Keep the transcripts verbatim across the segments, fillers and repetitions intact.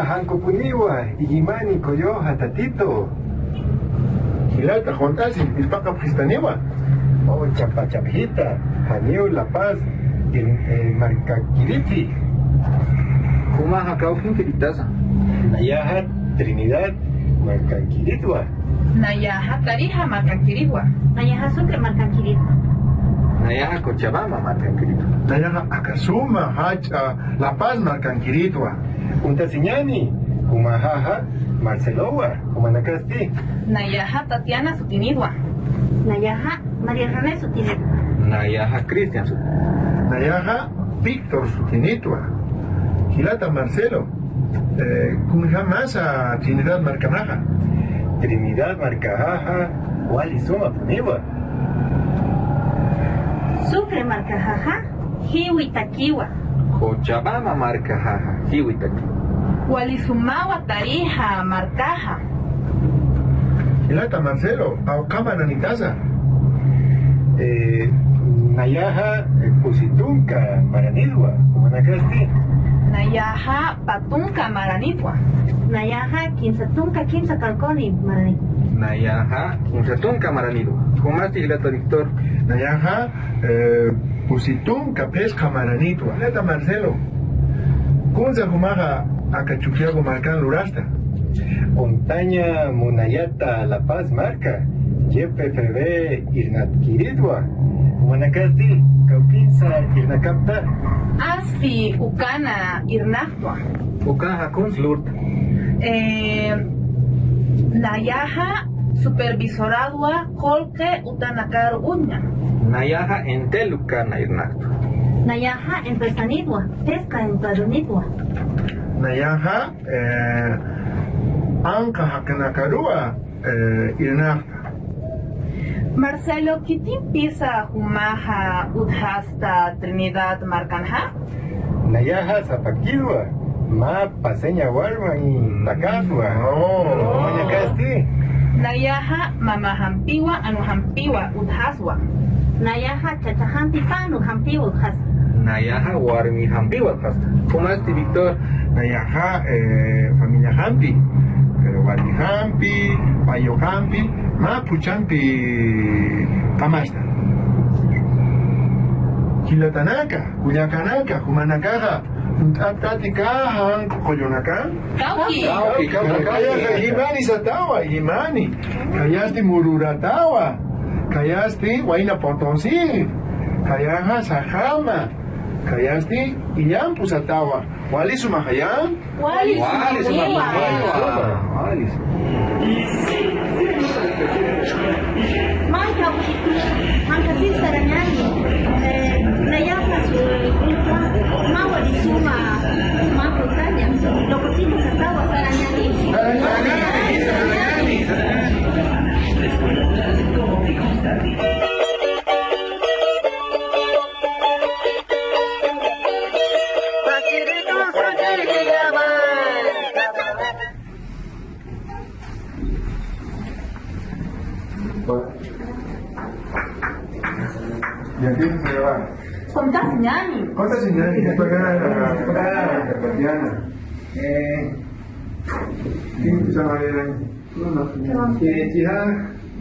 Jankupuniwa, illimani Coyoja, Tatito. Jilata, junt'asi, irpaqapxistaniwa. Ochapachapxita, janiw La Paz, eh, markankiriti. Jumaxa kawkïnkiritasa. Nayaxa Trinidad markankiritwa. Nayaxa Tarija markankiritwa. Nayaxa Sucre markankiritwa. Nayaxa Cochabamba markankiritwa. Nayaxa aka suma jach'a La Paz markankiritwa. Uñtasiñäni, jumaxaxa Marcelowa, jumanakasti. Nayaxa Tatiana sutinitwa. Nayaxa María René sutinitwa. Nayaxa Cristian sutinitwa. Nayaxa Víctor sutinitwa. Jilata Marcelo, eh, kunjamasa Trinidad markamaxa. Trinidad markaxaxa wali sumapuniwa. Sucre markaxaxa jiwitakiwa. Cochabamba markaxaxa jiwitakiwa. Wali sumawa Tarija markaxa. Jilata Marcelo, qawqha maranitasa. Eh, nayaxa, eh, pusi tunka maranitwa, jumanakasti. Nayaxa pä tunka maranitwa. Nayaxa kimsa tunka kimsa karquni maranitwa. Nayaxa kimsa tunka maranitwa. Jumasti jilata Víctor. Nayaxa, eh, pusi tunka phisqa maranitwa. Jilata Marcelo, kunsa jumaxa aka Chukiyawu markan lurasta. Montaña munayata La Paz marka, Y P F B irnatkiritwa. Jumanakasti, kawkïnsa irnakapxta. Asfi ukana irnaqtwa. Ukaxa kuns lurta. Eh, nayaxa supervisoradwa qullqi utanakar uña. Nayaxa Entel ukana irnaqtwa. Nayaxa empresanitwa, phisqa empleadonitwa. Nayaxa, eh, anqa jaqinakaruwa, eh, irnaqta. Marcelo, khitimpisa jumaxa utjasta Trinidad markanxa? Nayaxa sapakirwa, mä paseña warmi takaswa. Oh. Jumanakasti. Nayaxa mama jampiwa, anu jampiwa utjaswa. Nayaxa chacha jampi, pä anu jampiwa utjaswa. Nayaxa warmi jampiwa utjaswa. Jumasti Víctor. Nayaxa, eh, familia jampi, pero wali jampi, payu jampi, mä phuchhampi qamasta. Jilatanaka, kullakanaka, jumanakaxa, junt'aptati aka janku qullunaka. Kawki. Kawki, kawki, kawki. Kayasa illimani satawa, illimani. Kayasti Mururatawa. Kayasti Huayna Potosí. Kayaxa Sajama. Kayasti Illampu satawa. Wali sumaxaya. Wali suma. Wali suma. Wali suma. Manka, manka sin sarañani. Eh, nayaxa su, ma wali suma, ma kutaña. Lo que sí nos acaba sarañani. Contasiñani. Contasiñani. Eh, ¿quién se llama? Eh, chiha,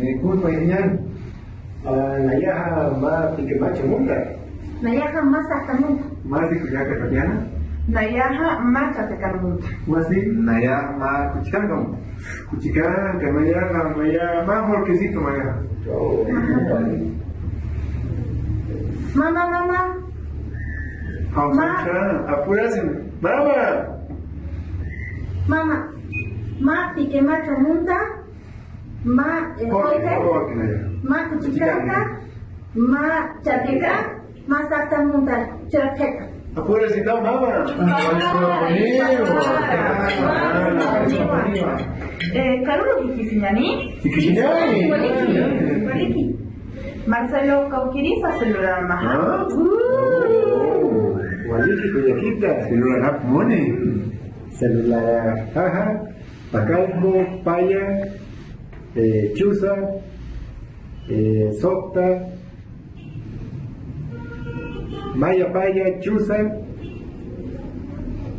eh, ¿cómo se llama? Ah, nayaxa mä t'iqi macha munta. Nayaxa mä saqta munta. Mä t'iqi kullaka Tatiana. Nayaxa mä chatikan munta. Masi. Nayaxa mä kuchikanka munta. Kuchikanka, nayaxa, nayaxa mä jorquecito, nayaxa. Mama, mama. Vamos a apurarse. Mama. Mama. Mä t'iqi macha munta. Mä, eh, Jorge, Jorge, Jorge, nayaxa. Mä kuchikanka, mä chatikan, mä saqta munta, churapxita. Apurasita, mama. Eh, karuru jikisiñani. Jikisiñani. Waliki. Marcelo, kawkirisa celular maxa. Ah? Waliki, kullakita. Celular hap muni. Celular, ajá. Pakalku, paya, eh, chusa, eh, sokta, maya paya, chusa,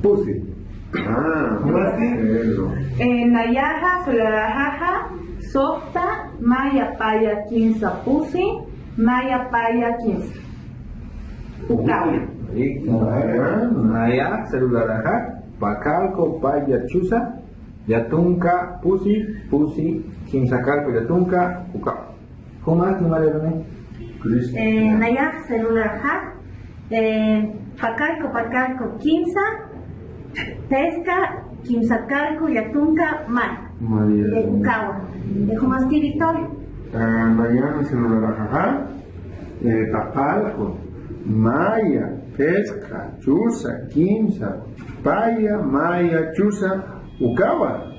pusi. Ah, bueno. Eh, nayaxa, celularaxaxa, suxta, maya, paya, kimsa, pusi, maya, paya, kimsa. Ukawa. Naya, naya, celularaxa, pakalku, paya, chusa, yatunka, pusi, pusi, kimsa kalku, yatunka, ukawa. Jumas, María René. Eh, nayax, celularaxa, eh, pakalku, pakalku, kimsa, phisqa, kimsa kalku, yatunka, may. María. Eh, ukawa. Eh, jumas, director. Ah, nayax, celularaxa, eh, pakalku, maya, phisqa, chusa, kimsa, paya, maya, chusa, ukawa.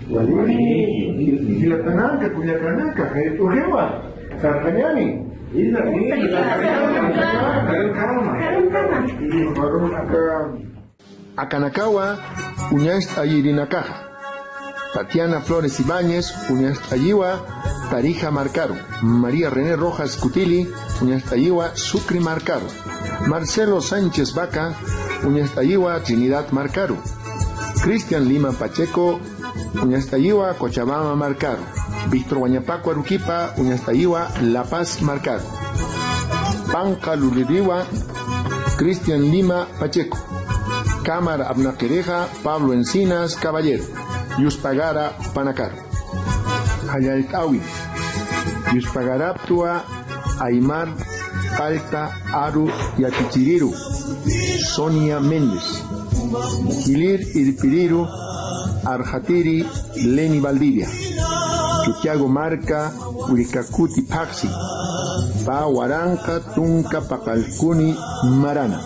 Wali, jilatanaka, kullakanaka, jayt'uxiwa, sarxañani. Isa, isa, isa. Akanakawa uñacht'ayirinakaxa. Tatiana Flores Ibáñez uñacht'ayiwa Tarija markaru. María René Rojas Cutili uñacht'ayiwa Sucre markaru. Marcelo Sánchez Vaca uñacht'ayiwa Trinidad markaru. Cristian Lima Pacheco uñacht'ayiwa Cochabamba markaru. Víctor Wañapacua Aruquipa uñacht'ayiwa La Paz markaru. Panqa luririwa Cristian Lima Pacheco. Cámara apnaqirixa Pablo Encinas Caballero. Yuspagara panakaru. Jallallt'awi. Yuspagaraptwa aymar qallta aru yatichiriru Sonia Méndez. Kilir irpiriru arxatiri Leni Valdivia. Chutiago marka Wirikakuti phaxsi. Pä waranqa tunka paqallkuni marana.